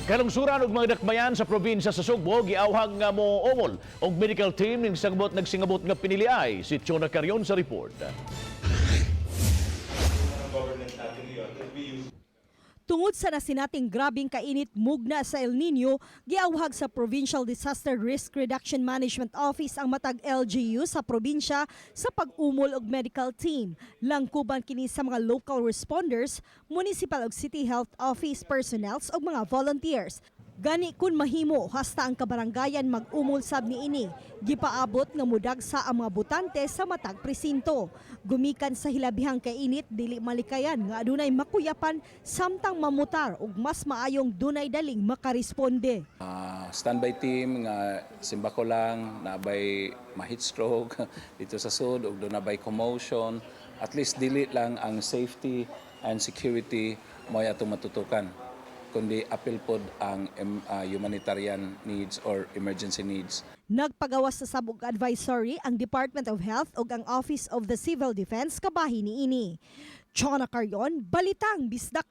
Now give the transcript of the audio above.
Kalungsuran ug mga dakbayan sa probinsya sa Sugbo giawhag nga mo umol og medical team ning sangabot nagsingabot nga piniliay. Si Chona Carion sa report. Government natin yun that we use. Tungod sa nasinating grabing kainit mugna sa El Nino, giawhag sa Provincial Disaster Risk Reduction Management Office ang matag LGU sa probinsya sa pag-umol og medical team. Langkuban kini sa mga local responders, municipal ug city health office personnels ug mga volunteers. Gani kun mahimo, hasta ang kabarangayan mag-umol sab niini. Gipaabot nga mudagsa ang mga butante sa matag presinto. Gumikan sa hilabihang kainit, dili malikayan nga adunay makuyapan samtang mamutar ug mas maayong dunay daling makaresponde. Standby team nga simbako lang na bay ma-heat stroke dito sa sud ug duna bay commotion, at least dili lang ang safety and security mo atong matutukan kundi apil pod ang humanitarian needs or emergency needs. Nagpagawas sa sab og advisory ang Department of Health ug ang Office of the Civil Defense kabahin niini. Chona Carion, Balitang Bisdak.